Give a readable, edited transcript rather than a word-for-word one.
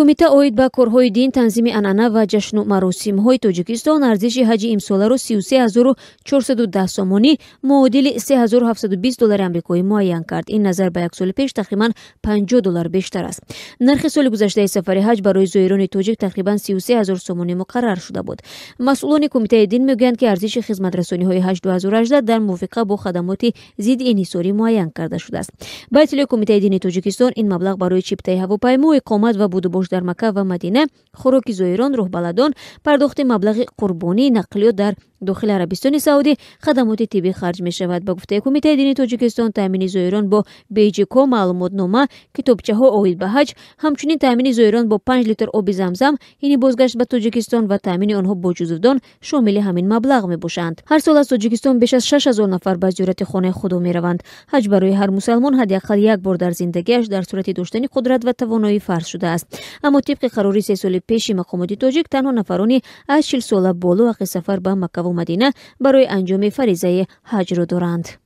Кумита оид ба корҳои дин, танзими анъана ва ҷашну маросимҳои Тоҷикистон арзиши ҳаҷи имсоларо 33 410 сомонӣ, муодили 3720 доллари амрикоӣ муайян кард. Ин назар ба як соли пеш тақрибан 50 доллар бештар аст. Нархи соли гузаштаи сафари ҳаҷ барои зоирони тоҷик тақрибан 33 000 сомонӣ муқаррар шуда буд. Масъулони кумитаи дин мегӯянд, ки арзиши хизматрасониҳои ҳаҷ 2018 дар мувофиқа бо хадамоти зидди инҳисорӣ муайян карда шудааст. Ба иттилои Кумитаи дини Тоҷикистон, ин маблағ барои чиптаи ҳавопаймо, иқомат ва будубош дар Макка ва Мадина, хӯроки зоирон, роҳбаладон, пардохти маблағи қурбонӣ, нақлиёт дар дохили Арабистони Саудӣ, хадамоти тиббӣ харҷ мешавад. Ба гуфтаи Кумитаи дини Тоҷикистон, таъмини зоирон бо бейҷикҳо, маълумотнома, китобчаҳо оид ба ҳаҷ, ҳамчунин таъмини зоирон бо 5 литр оби Замзам ҳини бозгашт ба Тоҷикистон ва таъмини онҳо бо ҷузувдон шомили ҳамин маблағ мебошанд. Ҳар сол аз Тоҷикистон беш аз 6000 нафар ба зиёрати хонаи Худо мераванд. Ҳаҷ барои ҳар мусалмон ҳадди ақал як бор дар зиндагиаш дар сурати доштани қудрат ва тавоноӣ фарз шудааст. Аммо тибқи қарори 3 соли пеши мақомоти тоҷик, танҳо нафарони аз 40 сола боло ҳаққи сафар ба Маккаву Мадина барои анҷоми фаризаи ҳаҷро доранд.